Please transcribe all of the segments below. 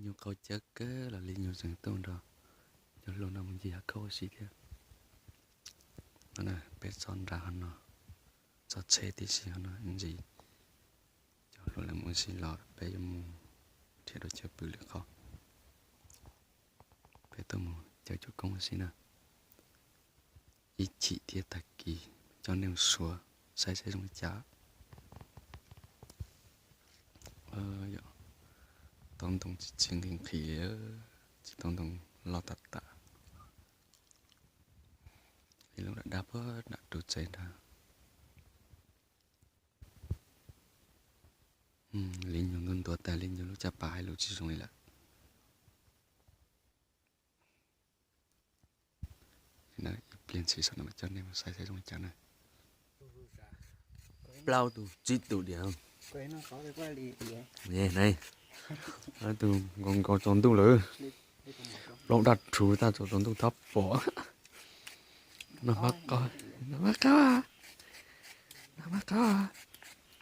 Nyuj qaug cawv kawg los li nyuj tseem tuaj nrog cov hluas no mus ncig hav khauj ua si thiab. No peb txog nram hov no, txog tsheb tib si hov no ntsis, cov hluas lawv mus ua si los peb yuav mus nrhiav dua chaw pw lwm qhov. Peb tuaj mus caw cuab koob ua si na. Ib chim thiab tag kis coj nej mus suav saib saib zoo li cas. Tau ntoo tsis tsis nqhis nqhis li, tsis tau ntoo loj tas tas. Ib lub daj daj puag nram tus tsev nrad. Li nyuag ntuav ntuav tas li nyuag lub caj pas hais lus tsis zoo li lawm. Ib pliag ntshis saum no coj nej mus saib saib zoo li cas na. Plaub tus tsib tus diam. Tus nkaus nkaus tsaus ntuj lawm. Plaub daj rhuv tag tsaus tsaus ntuj thab pom. No mab qab, no mab qab, no mab qab.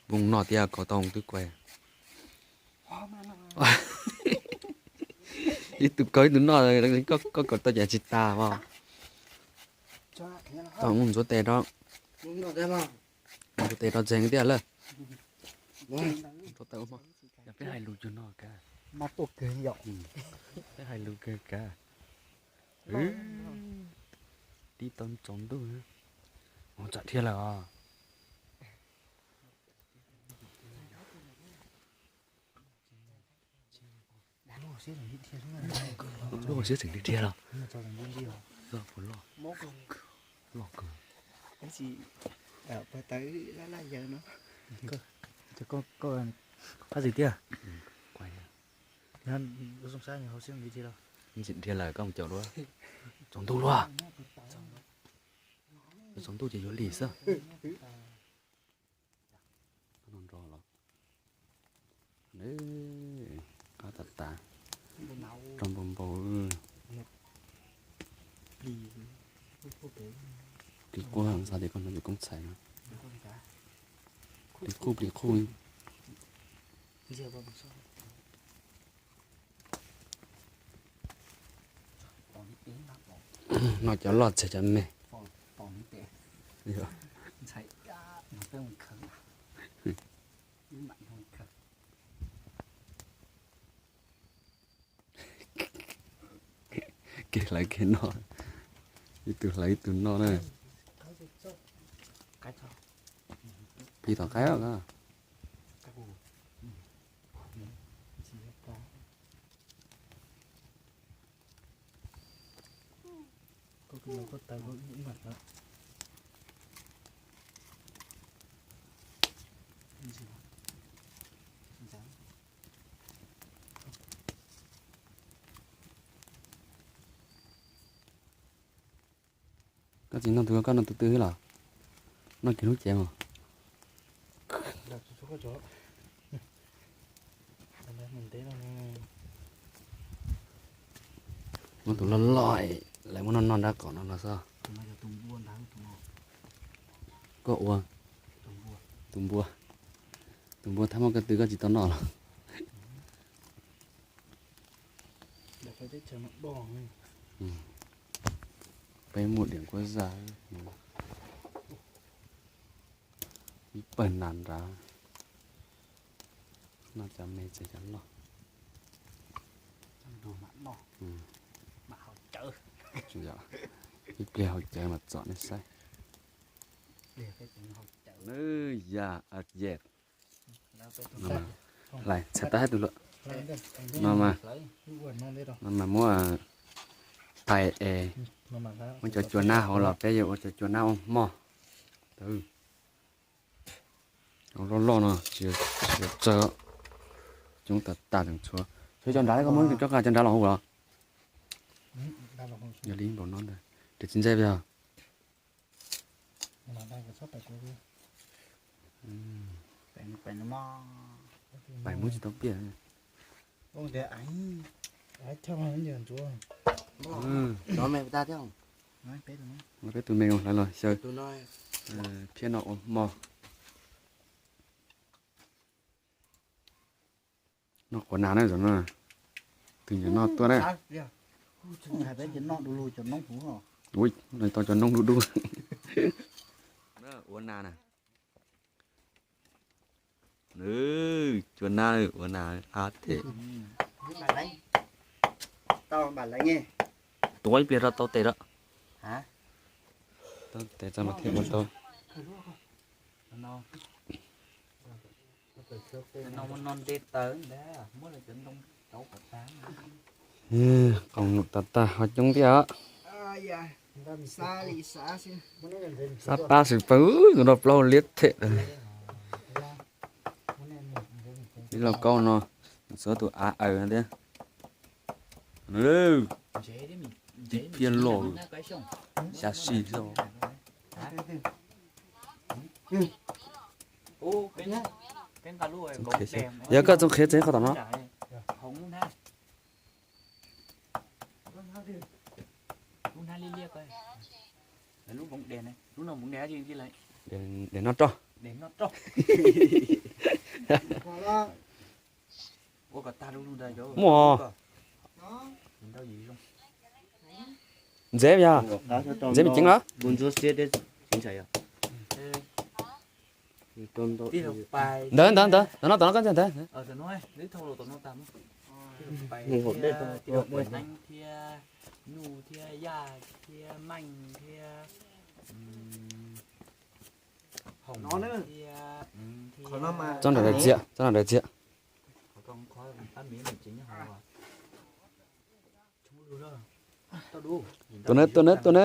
Voos no tias kov tau twb kuav. Ib tug kov ib tug noj, koj kov tau ces tsis tas mas. Tau mus ntxuav tes rau, ntxuav tes rau tsev tiag lawm. Peb hais lus cuag no kav, peb hais lus kawg kav. Tib tau tsaus ntuj, mus tsam dhia lawm os. Lub hauv siab tseem dhia dhia los. Loj puas loj? Loj kawg. Qab zis tiag. Ntxim dhia lawm koj mus caum dua. Tsaus ntuj luaj. Tsaus ntuj ces yuav lig xwb. Qab tas tas, rau npau npau. Plis quaj xav tias koj hnov yus koob txhais no. Plis quj plis quj. No cov loj txhais cov me. Kev hlawv kev noj, ib tug hlawv ib tug noj na. Pib tom qaib os. Koj tsis noj tus, koj noj tus twg los? Noj kiag lub cev mas. Muab tus loj loj lawv muab noj noj nrab qaum no los xwb. Koj ua tus npua, tus npua thab muab koj twg koj tsis tau noj los? Peb muaj diam kuab zaj, ib pawg nas nrad, noj cov me txev cov loj. Ib pliag haus cawv mas txom nej saib. Yam yet. Hlais txhais tab tus luam. No mas, no mas muab tais es, muab cov cua nab hauv los peb yuav ua cov cua nab ua hmo. Loj loj no tsis txawj, coob tas tas tseem tshuav. Sawv cov nrad, koj muab cov qa cov nrad los hauv los? Yog li npaum no ntag, tus txiv ntxawm yog. Pais muab tsis tau piaj. Peb tus me hlawv los xyaw, phiab no ua hmo. Noj quav nas na zaum no. Tus nyuam no tuaj na. Ui, no tau cov noob dub dub. Ua na na. Cua na ua na. Ab tes. Tuav ib pliag rau tau tes lawm. Tau tes txog mas thiaj ua tau. Qos num tas tas ho coob thiab. Xab qab xwm pawg tus no plaub liab them. Ib lauj kaub no, txog tus av aws thiab. Tib phiab loj, xya si xwb. Yog koj txhob qhia txog qhov tom no. Des noj roj. Muaj. Ntxev yog, ntxev me ceev los. Ntawd ntawd ntawd, tom no tom no koj ntxeev ntawd. Txob nram daim txiag, txob nram daim txiag. Tua na, tua na, tua na,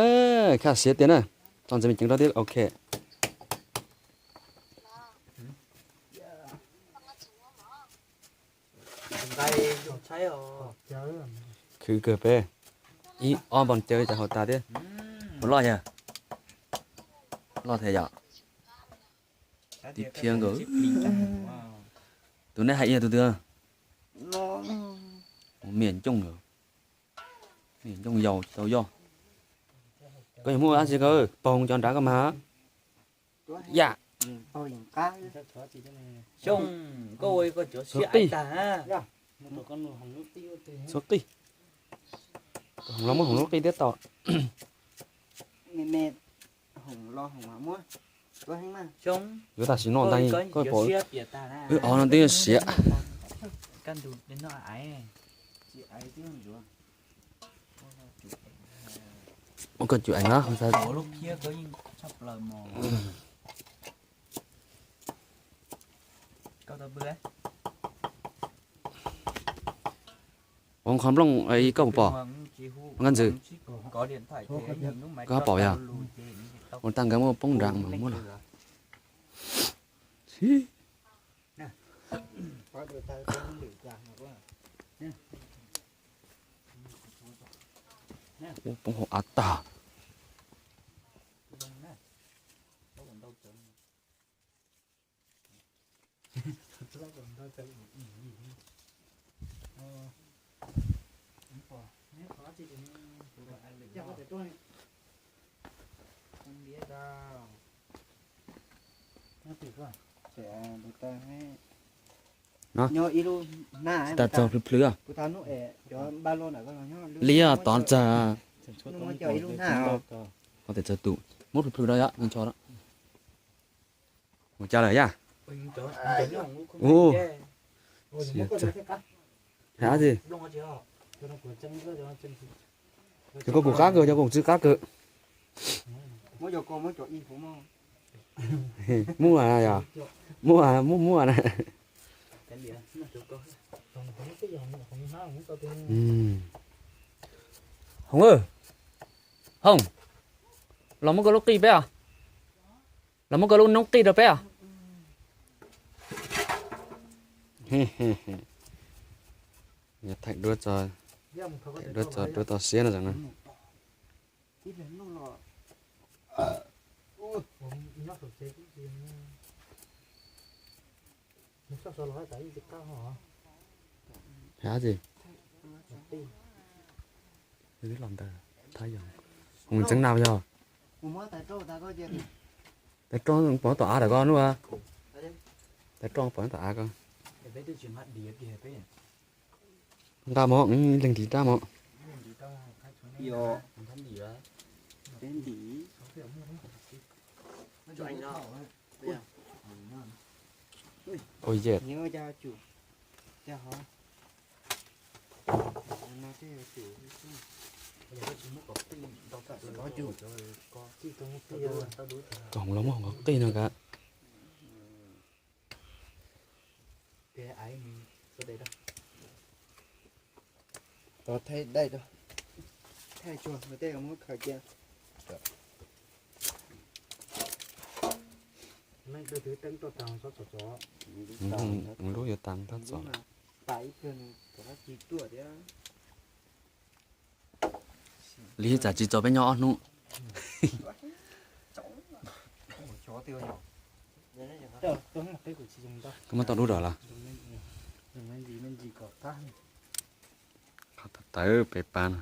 khaj siav tiag na. Txhob ntxeev me ceev rau thiab, ok. Khwv kawg peb, ib ob npau caw cov hauv tas thiab. Puas loj yog? Loj thiab yom. Tib phiab nkaus. Tus neb hais ib yog tus twg? Miam ncooj, miam ncooj yaus tsis tau yog. Koj yuav muaj dab tsi koj pog cov nrad koj mas. Yam. Xyoo, koj ua koj cov siab qij. Txhua qij. Hoom los muab hoom lub qij thiab tau. Yuav tam sim no ntag koj pom. Wb ob no twb siav. Ua koj cub eev na. Ua qhov nplooj koj puas pom? Nkaj Ntxwg, koj pom yog? Ua tag nkawd muaj poob nrad mas muab los. Poob hauv av tag. No, tas txog plhws plhws. Liab tod txag. Qhov tes txog tus muab plhws plhws rau yom, ntsho rau. Ua cas lawm yaj? Ua, hais dab tsi? Cov koj kuv qab kawg, cov koj kuv txwj qab kawg. Muaj yog, muaj, muaj, muaj na. Hoom, Hoom, los muab koj lub qij peb os. Los muab koj lub noob qij rau peb os. Thaij duab txog, thaij duab txog duab txog siab no. Hais dab tsi? Los ntawd, Hoom ntxeev na yog. Tais roj pov tom av ntawm koj nub. Tais roj pov tom av koj. Nqa mog, leeg ntim nqa mog. Ua yet. Kom los muab qhov qij no kav. Lub yuav tas tab txom. Li tsam tsis txog peb nyob ob hnub. Koj muab tau dub rau los? Qhov tawv pem pab no.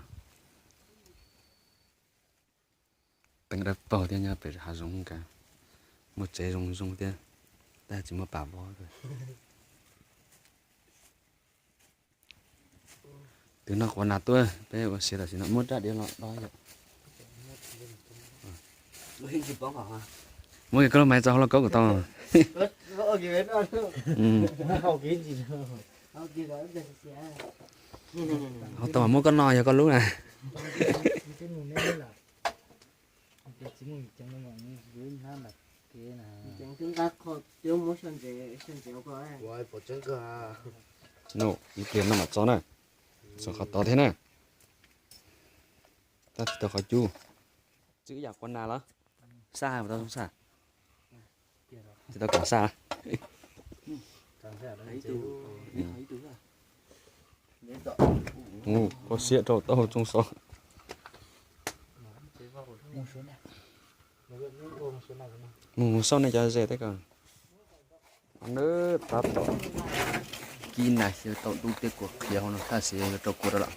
Teeb dawb paug thiab, nyob pem hav zoov kav. Muaj tsev zoo zoo thiab, tab tsis muaj pas vov. Twb noj quav nas tuaj, peb ua siav tam sim no muab rab diav los dob yom. Muab koj lub maiv tso hauv lauj kaub kuv tau. Hauv tau mas muab koj noj yog koj lub na. Nws ib pliag no mam tso na. Tso qhov tod thiab na. Tab tsis tau qhov cub. Txwb ib yam quav nas los? Saj hais tau zoo saj. Tsis tau kom saj. Koj siab rau tau tsoo xov. Mus xauj nej cov ze tej ko. Nws tab tom kib nas xyaw tau dub tej kua qhiav hauv no, thaj xav yuav rau kua rau lawm.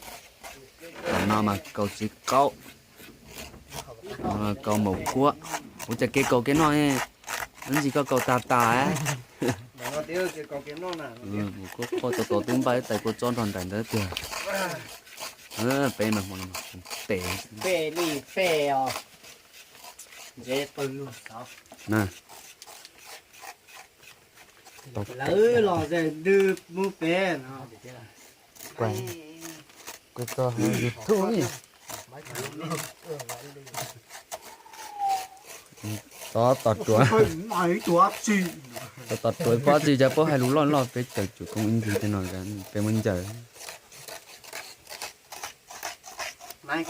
Tam no mas kaus txiv qaub, kaus maum kuab. Kuv cas kev kaus kev noj, ntsis koj kaus tas tas. Maum kuab qhoj tau tau tub npaj ib tais kua txob nrog nraim ntawd tiag. Peb mas hmo no pem. Pem li pem os. Ntsev pawg lug xauv. Na. Lawv los ze dw mus pem no. Kuv tso hauv YouTube ni. Tov tos ruam. Tov tos ruam pob txi cas puab hais lus loj loj peb cawm tsum koob ib ncig tej no peb muab ncaws. Nej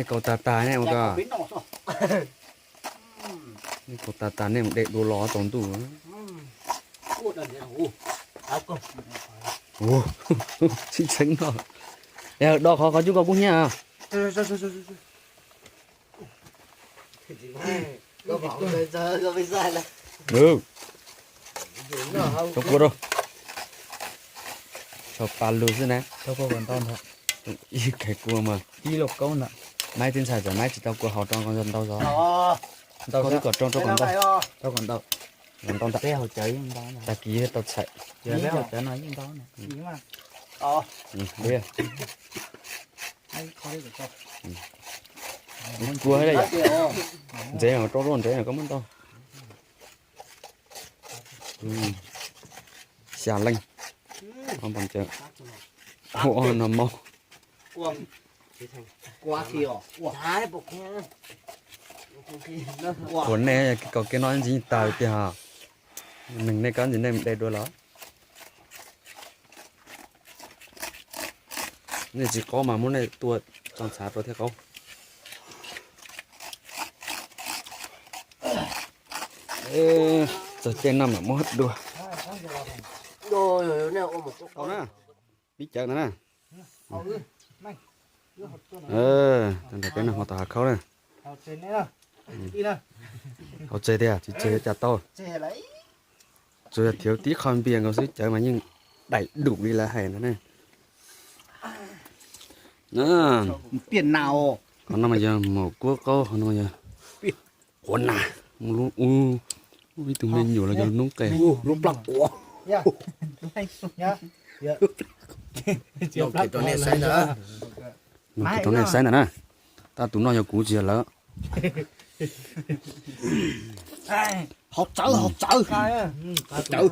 kaus tas tas ne ua ko. Nej kaus tas tas nej mus de dua los tsaus ntuj. Sib txheeb no. Es do qhov qhov cub koj kub hnyiab. Tso kua rau. Tso pa lug xwb na. Ib kais kua mas. Ib lauj kaub ntawm. Maiv tib ntxhais txawm maiv tsis tau kua haus rau ntau zog. Ntau xwb kom rau rau kom ntau. Rau kom ntau. Ntau ntau. Peb haus cawv yeej ntau. Tag kis tau txhais. Peb haus cawv no yeej ntau na. Kua ntsev no rau rau ntsev no koj muab ntau. Xya leej. Ob npa ncaws. Ua no mob. Ua nej kaus kev noj ntxiv tag tiag. Neeg nej koj ntxiv nej mus de dua los. Nej tsis qaub mas muab nej tua tso ntxhav rau thiaj qaub. Txog caij noj mam muab dua. Tau na, pib cawv ntawd na. Tag nrho peb noj hmo tom hav khaub na. Hauv tsev tiag, tsis tsev cas tau. Tsuas yog thiav tib qho npias nkaus xwb cawv mas yeej daim dum li lawv hais ntawd ne. Qhov no mas yog maum kuab qaub, qhov no yog quav nas, mus lub u. Ib tug me nyuam los yog lub noob qes. Lub plab quav. Rau nej saib ntawd na. Tab tus noj yog kuv tsis yog lawv. Hauv txawv, hauv txawv. Hauv txawv.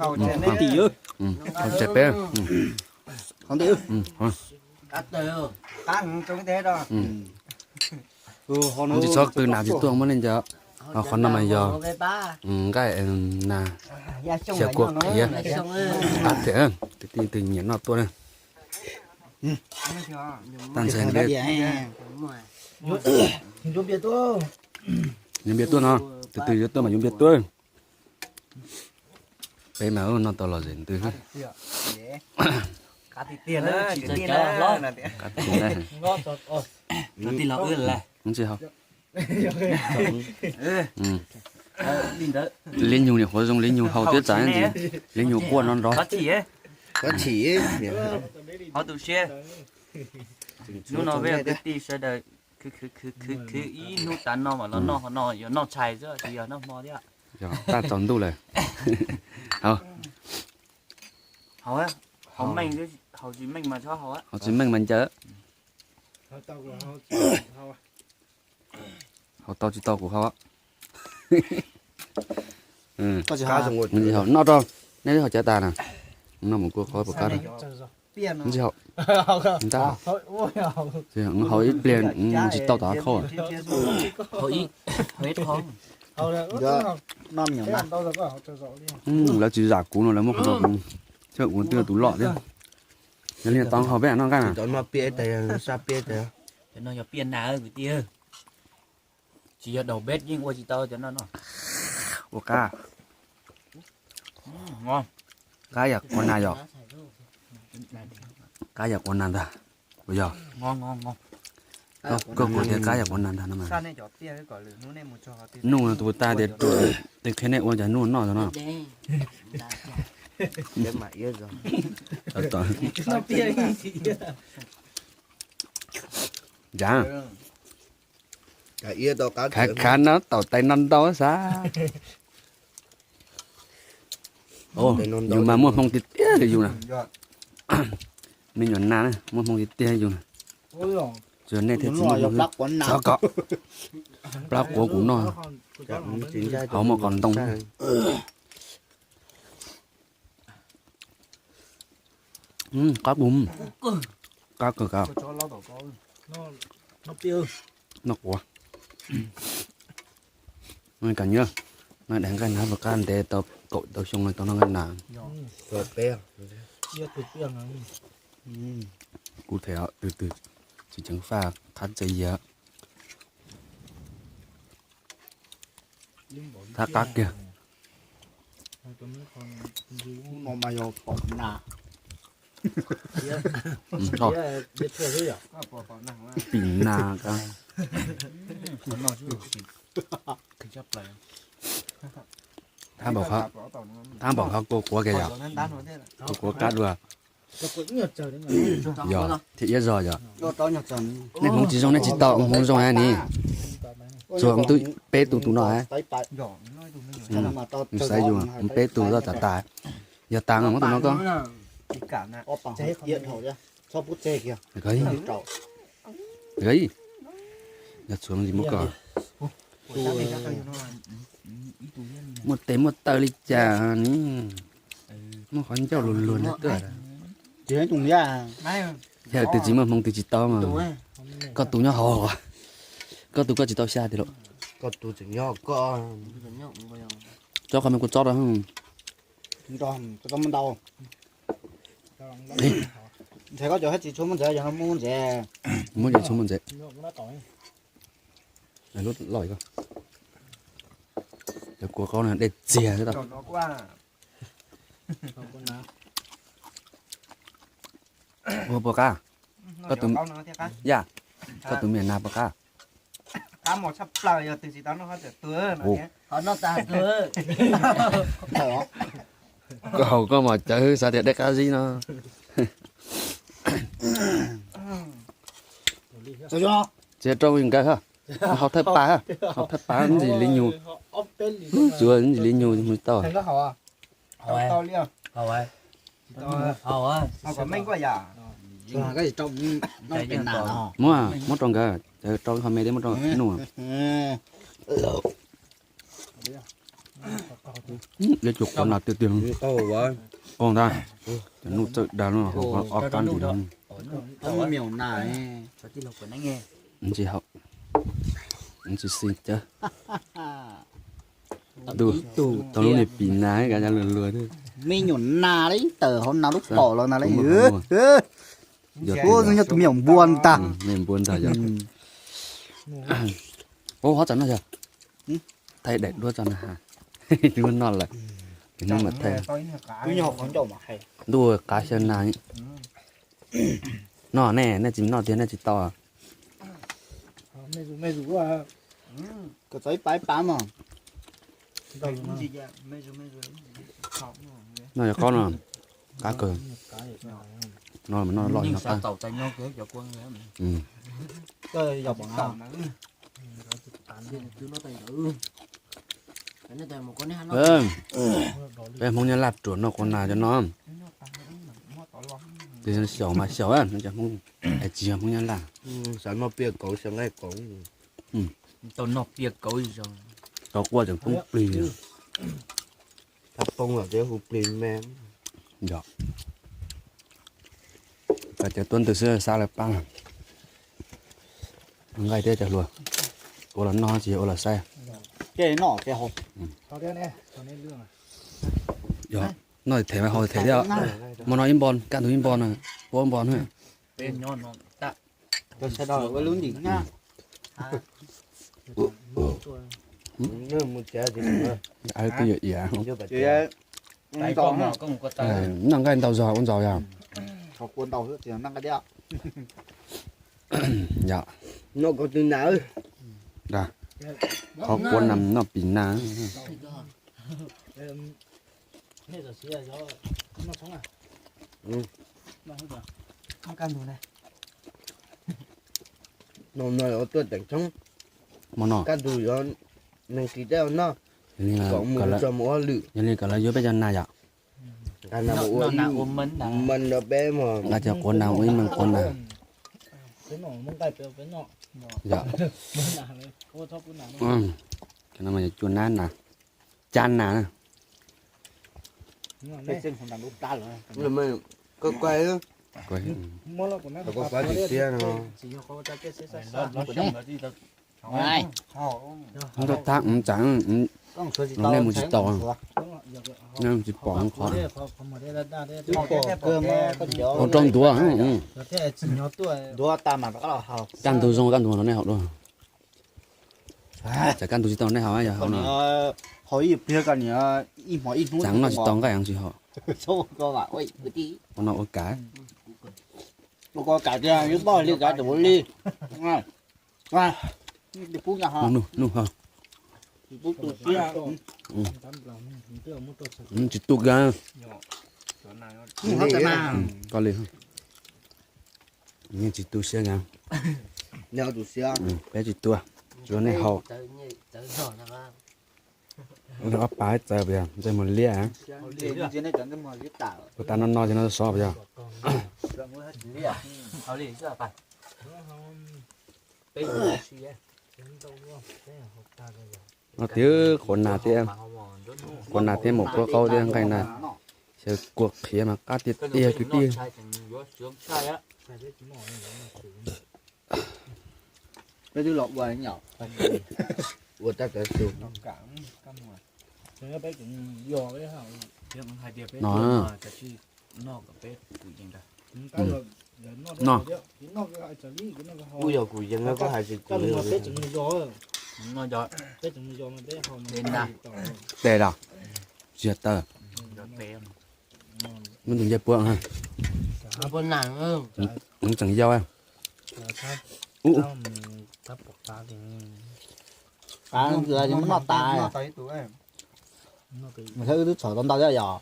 Hauv txawv peb. Kuv tsis txhob qw nas tsis tuaj muab nej ncaws. Qhov no mas yog nqaij nas, xyaw kua qhiav. Qab thiab, tus twg nyiam noj tuaj na. Tab ntxhais yuav npias tuaj no, tus twg yuav tuaj mas yuav npias tuaj. Peb mas noj tau los zem ntws. Qab tiag tiag. Li nyug niam qhuav zoo li nyug haus thiab txav ntxiv, li nyug quaj no nrov. Hnub no peb kwv tij sawv daws khwv khwv khwv khwv ib hnub tas no mas los noj qhov no, yog noj tshais xwb tsis yog noj hmo thiab. Yog tab tsaus ntuj lawm. Haus, haus meej, haus tsis meej mas txhob haus. Haus tsis meej mas ncaws. Haus tau tsis tau kuv haus. Noj rau, nej twb haus cawv tas na. Noj mus kua qhov puas qab rau. Tsis haus, haus ib pliag tsis tau tom qab khaub. Lawv tsis zam kuv no lawv muab qhov no kuv thiab kuv twb yog tus loj thiab. Yog li tau haus peb noj nqaij na. Cov no yog piaj nas kwv tij. Tsis yog daus peb yeej ua tsis tau cov no no. Ua qab. Qab yam quav nas yom. Qab yam quav nas ntag. Puas yog? Koj puas tias qab yam quav nas ntag no mas. Nuj tus tag tias ruam, tes qhia nej ua cas nuj noj no. Khav khav no taum tais no ntau xav. Yus mas muaj hmoo tiag tiag li yus na. Me nyuam nas muaj hmoo tiag tiag yus na. Tsuas nej thiaj tsis muaj hmoo. Xyov kom plab quav kuv noj, hauv muaj qos ntoo. Qab, qab kawg kav. Noj quav. Kam nyiam, no daim nqaij nas puas qab ntev tau kaum tau xyoo no tau noj nqaij nas. Kuv them twg twg tsis ceev faj thab txav yias. Thab qab kiag. Tim nas. Thab npaum qhov kua quav kiag yom. Kua quav qab dua. Yog thiab iab zog yog. Nej hmoov tsis zoo nej tsis tau, hmoov zoo ni. Tsuas tub peb tus tus no. Xaiv yus peb tus loj tas tas. Yog tas muab tus no koj. Yog txhuav tsis muab koj. Muaj tes muaj taw li cas ni. Muaj qhov ncauj luag luag na tuaj. Yog twg tsis muaj hmoov twg tsis tau mas. Koj tus nyob hauv, koj tus koj tsis tau xya tiag lauj. Tsob qhov me kuv tsob rau. Ntxhe koj cov hab tsis tshua muaj ntxhe, yog no muaj muaj ntxhe. Muaj ntxhe tshua muaj ntxhe. Lub loj ko. Cov kua qaub no dej txiag xwb tau. Ua puas qab? Koj tus, yaj, koj tus me nas puas qab? Qab mos tshaj plaws, yog twg tsis tau noj qhov txawm tuag no. Qhov noj tas tuag. Koj haus koj mos cawv xav tias dej qab zib no. Txiav rau nkawd, haus thawj pas, haus thawj pas ntxim li nyug. Tsuav ntsis li nyuj mus tau. Muab, muab rau nkawd, rau qho me thiab muab rau nuj. Yuav tsum qhuav nas tiag tiag. Qos ntag, cov nuj txawj dag no, ob kab ntsis no. Ntsis haum, ntsis xis cawv. Tau lub niag pis nas kav luag luag. Me nyuam nas li tawm hauv nas lub pom los nas li. Ua nws yog tus me nyuam npua ntag. Me nyuam npua ntag yog. Ua hov txawm no yog thaij daim duab tso na ha. Twb muab noj lawm, hnub mam thaij. Ntuj qav xyaw nas. Noj ne, nej tsis noj tiag nej tsis tau. Kom txog ib pab ib pab mog. Noj yog qab no, qab kawg. No mas noj loj ib no qab. Peb Hmoob Nyab Laj ruam noj qos nas cov no. Tes xyaum mas xyaum, cov Hmoob, tsis yog Hmoob Nyab Laj. Xav noj piaj kauv xyaw nqaij kauv. Tau noj piaj kauv, tau quaj tseem poob plig. Thab poob los hu plig me. Yog, cov tuab ntws xwb xav lawv pab. Nqaij thiab cov hluas, ua los noj tsis yog ua los saib. Yog, noj them haus them thiab. Hmo no ib npo, kaj ntug ib npo na, puab npo na. Twb yuav iav. Noj nqaij ntau zog ua ntxaus yog. Yog, qhov quav nas noj pis nas. Hmo no tuaj teem tshoob, kaj ntug yuav neeg kis dej noj, kom mus tso mus ua hauj lwm. Yog li kom lawv yuav peb cov nas yom. Nqa nas mus ua ib mees rau peb mog. Nqa cov quav nas ua ib mees quav nas. Yog, cov no mas yog cua nab nas, cab nas na. Koj kuaj, koj kuaj tim tiab no. Muab rau thab, tsam nej mus tsis tau, nej mus tsis pom qhov. Ua rau ntuav, kaj ntug zoo kaj ntug no nej haus dua. Txawm kaj ntug tsis tau nej haus, yog haus no. Tsam noj tsis tau nqaij tsis haus. Ua no ua kav. Tsis tu kiag. Koj li, yeej tsis tu siab kiag. Peb tsis tu, tsuav nej haus. Ob pab txawv, ntsej muag liab. Ua tas no no ces no sov yog. No tiag, quav nas thiab, quav nas thiab maum kua qaub thiab nqaij nas, xyaw kua qhiav mas qab tiag tiag kwv tij. Peb twb los ua, ua tab kav su. No, no, kuj yog kuv yees koj hais tsis kwv. Tes los tsis yog taw. Muab tus ncej puab, tseem yau. Ub, ub. Noj tas, nws twb txhom tau ntau thiab yom.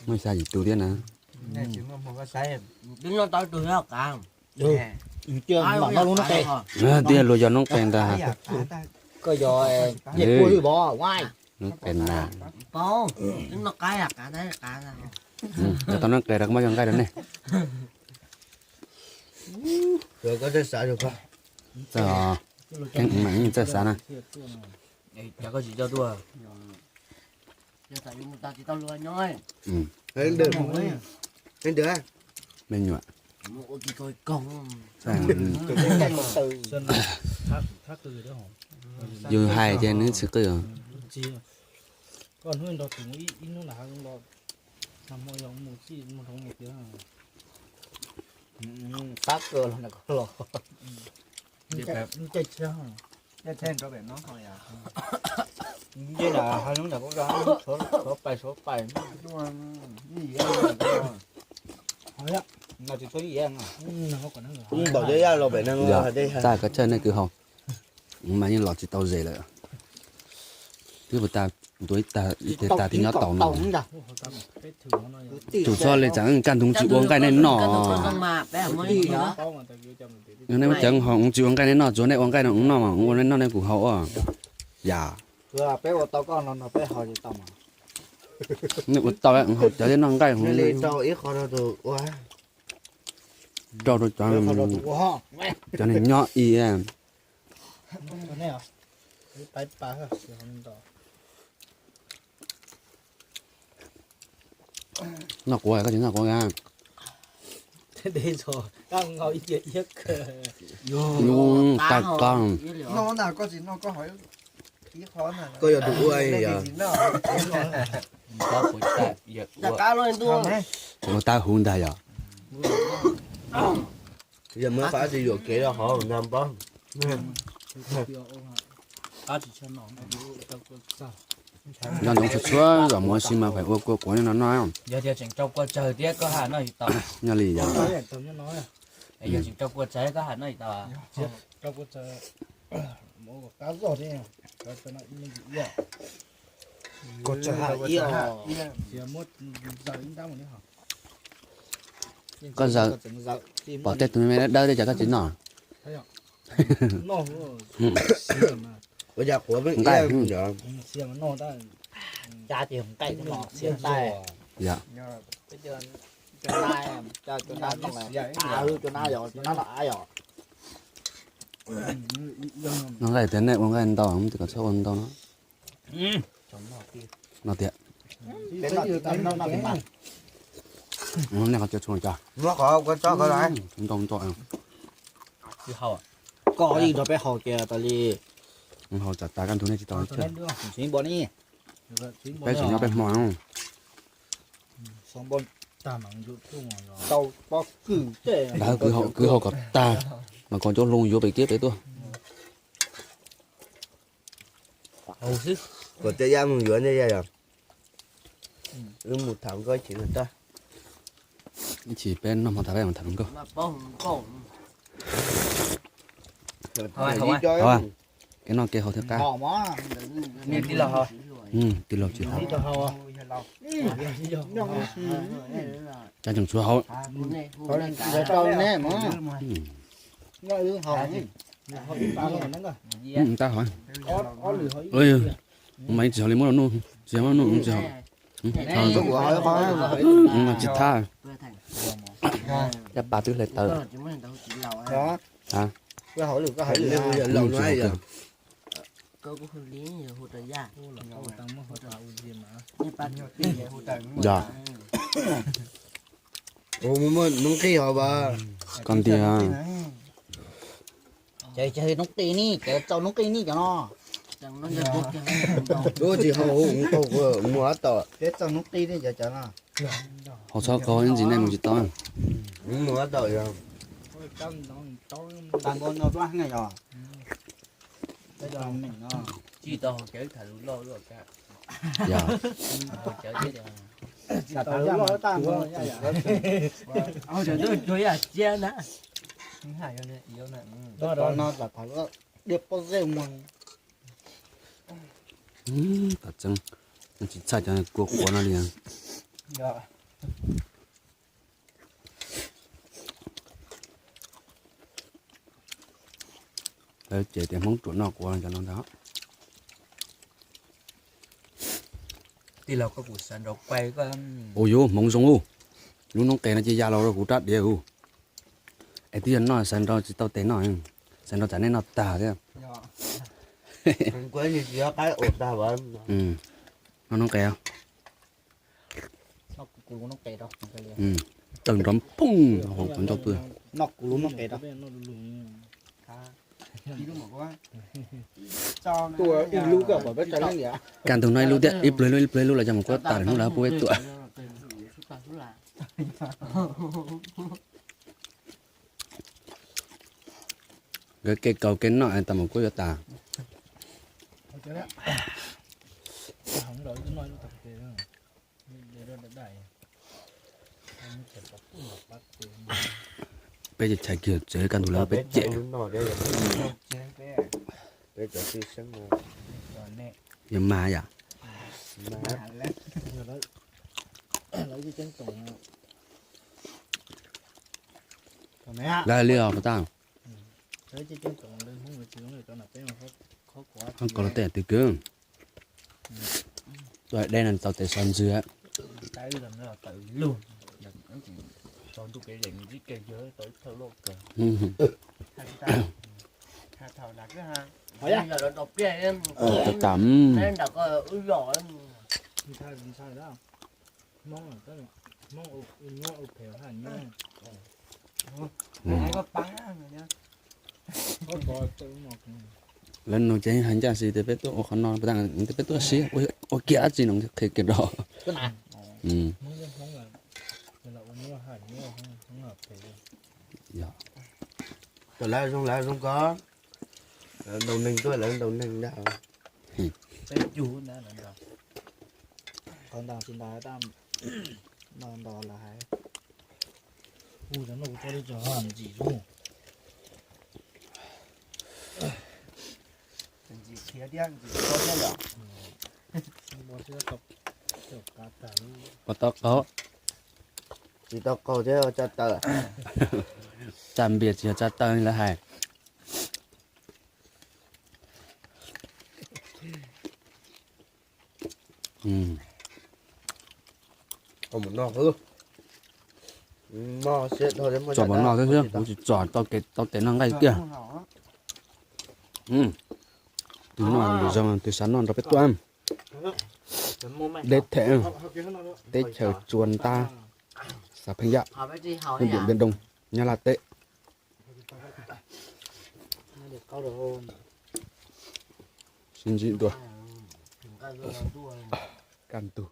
Muaj xya yim tus thiab na. Twb noj tau tus thiab, kav. Twb luag yog noob qes ntag. Koj yog ncej puab hwj vov, guay. Nub qe na. Paub, noj qab, qab, qab. Yog tau nub qe rau koj muab yog nqaij rau nej. Txawj, keeb mas txawj xav na. Me nyuam. Yus hais ces nws tsis qw. Txaj koj txawj nej kwv haus, mas yeej los tsis tau zes lawm. Twb puas tas, ntuav ib tag, ib tag twb nyob tau no. Tsum txhob li, tsam kaj ntug tsis ua nqaij nej noj. Nej muab cov ho tsis ua nqaij nej noj, tsuav nej ua nqaij no noj mas ua nej noj nej kuv haus os. Yam, nej ua tau haus cov thiab noj nqaij. Rau rau cov, cov neeg nyob i. Noj quav, koj tsis noj quav a? Tag qab. Koj yog tus ua yog. Ua tag huv ntag yog. Yog muab qab tsis yuam kev rau hauv ntag npab. Nco ntsoov txhua txhua zaus mus ua si mas pheem ua kua quav no noj. Yog tias tseem rau kua tsawg thiab koj ha noj tsis tau. Nyob li yog. Yog tseem rau kua tsawg koj ha noj tsis tau. Koj zaws, pom tej tus me me dawb dawb ces koj tsis noj. Ua cas quav pheej nqaij. Noj nqaij tias nej ua nqaij ntau, twb kom txhob ua ntau no. No tias, nej qhov cov tshuaj cas? Ntau ntau. Koj ib nrog peb haus ces tas li. Haus tsam tas kaj ntug nej tsis tau. Peb tsis nyob peb hmo. Ntawd kwv haus kom tag, mas kom cov hluas yuav pem kiab pem tuaj. Kuv tej yaj mus yuav nej yaj yog. Wb mus tham nkauj ib chim no tag. Ib chim peb noj hmo tas peb mus tham hluas nkauj. Kev noj kev haus thiaj qab. Tij laug tsis haus. Cas tseem tshuav haus. Tab hov. Mas tsis haus li muab rau Nuj, tsis haus muab Nuj tsis haus. Tsis thab. Caj pas twb hle tawv. Yog. Muaj noob qij hov as. Koj ntiag. Ces noob qij ni, ces txaus noob qij ni cov no. Ua tsis haus, mus ab tau. Haus txhob kho ib ntsis nej mus tsis tau. Mus ab tau yog. Tam tseeb, tsis txhaj cov kua quav no li. Lawv ces tias Hmoob ruam noj quav cov no ntag. Tij laug koj kuv xav nrog quay koj. Ua yuv hmoov zoo ub, lub noob qes no ces ya los rau kuv rab diav ub. Es twb yog noj xav nrog tsis tau tes noj, xav nrog tsam nej noj tag thiab. Noj noob qes. Tawg nrov phooj hauv tus ntsuag pw. Kaj ntug no ib lub thiab ib pluag ib lub ib pluag ib lub los cov maum kuab tas lawm hnub lawv pub peb tuam. Nkawd kev kaus kev noj tas maum kuab yuav tas. Peb cov chais kiag tsev kaj ntug lawv peb cem. Yog mas yom. Lawv li os puas tau. Hab koj los tej twg kwv. Tuaj deb no tau tes xav ntswg. Tam Lawv nug ces hais ncaj xis tias peb tuaj ua qhov no, peb tuaj siab ua kiag dab tsi no qhia kiag rau. Lawv zoo lawv zoo ko, lawv ntaus neeg tuaj lawv ntaus neeg ntag. Qhov ntawd tsis ntas, no ntos lawv hais. Hu cov no kuv tso li cov ntxim zuj. Ntxim khiav thiab ntxim tau thiab yom. Ua tau qaug. Tsis tau qaug thiab tsa taw. Tsa npias tsis yog tsa taw lawv hais. Tsom pom no xwb xwb, kuv tsis tsom tau kev tau tes noj nqaij tiag. Tus noj lus zoo, tus xav noj nrog peb tuaj. Deb them, teb chaws Tsuas Ntab, xav pheej yam, hwj Diam Ntiaj Doo, Nyab Laj teb. Sib ntsib dua. Kaj ntug.